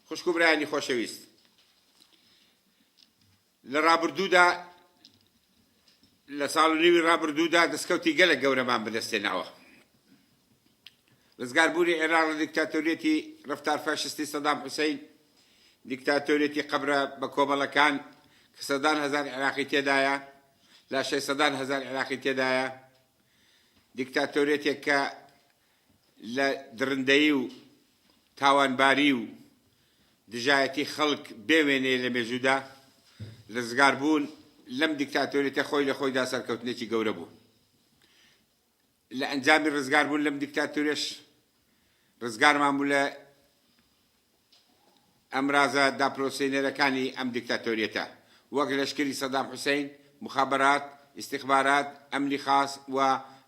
خوشک و برایانی خۆشەویست، لە ڕابردوودا لە ساڵ و نیوی ڕابردوودا دەستکەوتی گەلەک گەورەمان بەدەستهێناوە. ڕزگاربوونی عێراق لە دیکتاتۆریەتی ڕەفتار فاشستی سەدام حوسەین، دیکتاتۆریەتی قەبرە بە کۆمەڵەکان کە سەدان هەزار عێراقی تێدایە، لاشەی سەدان هەزار عێراقی تێدایە، دیکتاتۆریەتێک کە لە دڕندەیی و تاوانباری و دژایەتی خەڵک بێ وێنەیە لە مێژوودا، ڕزگاربوون لەم دیکتاتۆریەتە خۆی لە خۆیدا سەرکەوتنێکی گەورە بوو. لە ئەنجامی ڕزگاربوون لەم دیکتاتۆریەش ڕزگارمان بوو لە ئەمرازە داپلۆسێنەرەکانی ئەم دیکتاتۆریەتە وەک لەشکری سەدام حوسەین، موخابەرات، ئیستیخبارات، ئەمنی خاس و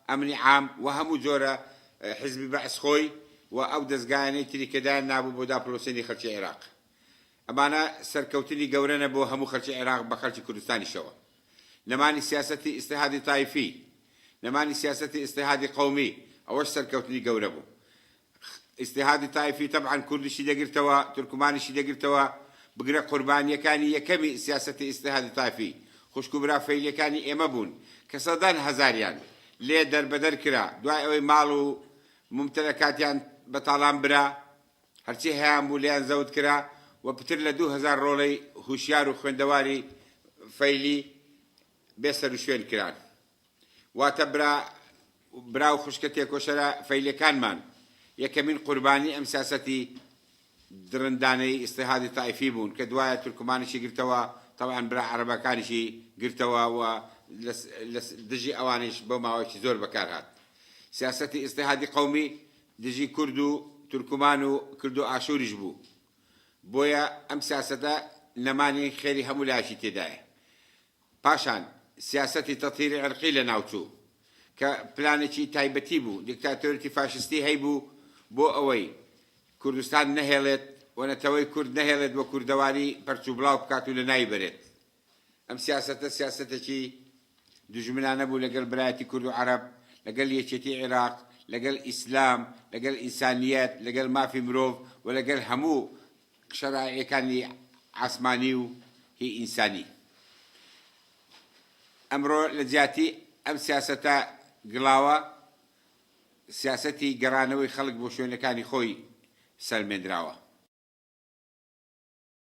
ئەمنی عام و هەموو جۆرە حزبی بەعس خۆی و ئەو دەزگایانەی تری کە دایان نابوو بۆ داپلۆسێنی خەلکی عێراق. ئەمانە سەرکەوتنی گەورەنە بۆ هەموو خەلکی عێراق بە خەلکی کوردستانیشەوە. نەمانی سیاسەتی ئیجتیهادی تایفی، نەمانی سیاسەتی ئیجتیهادی قەومی ئەوەش سەرکەوتنی گەورە بوو. ئیجتیهادی تایفی تەبعەن کوردیشی دەگرتەوە، تورکمانیشی دەگرتەوە، بگرە قوربانییەکانی یەکەمی سیاسەتی ئیجتیهادی تایفی خوشک و برا فەیلییەکانی ئێمە بوون کە سەدان هەزاریان لێ دەربەدەر کرا دوای ئەوەی ماڵ و مومتەلەکاتیان بە تاڵان برا، هەرچی هەیان بوو لێیان زەوت کرا و پتر لە 2000 ڕۆڵەی هوشیار و خوێندەواری فەیلی بێ سەروشوێن کران. واتە برا برا و خوشکە تێکۆشەرە فەیلیەکانمان یەکەمین قوربانی ئەم سیاسەتی دڕندانەی ئیجتیهادی تائیفی بوون کە دوایە تورکمانیشی گرتەوە تەبعەن برا عەرەبەکانیشی گرتەوە و لە دژی ئەوانیش بۆ ماوەیەکی زۆر بەکار هات سیاسەتی ئیجتیهادی قەومی دژی کورد و تورکمان و کلد و ئاشوریش بوو بۆیە ئەم سیاسەتە نەمانی خێری هەموو لایەکی تێدایە. پاشان سیاسەتی تەتهیری عیرقی لەناوچوو، کە پلانێکی تایبەتی بوو، دیکتاتۆرێتی فاشستی هەیبوو بۆ ئەوەی کوردستان نەهێڵێت و نەتەوەی کورد نەهێڵێت و کوردەواری پەرچوبڵاو بکات و لەناوی بەرێت. ئەم سیاسەتە سیاسەتێکی دوژمنانە بوو لەگەڵ برایەتی کورد و عەرەب، لەگەڵ یەکێتی عیراق، لەگەڵ ئیسلام، لەگەڵ ئینسانیەت، لەگەڵ مافی مرۆڤ و لەگەڵ هەموو شەرایعەکانی عاسمانی و هی ئینسانی. ئەمڕۆ لە جیاتی ئەم سیاسەتە گڵاوە، سیاسەتی گەڕانەوەی خەڵک بۆ شوێنەکانی خۆی سەلمێندراوە.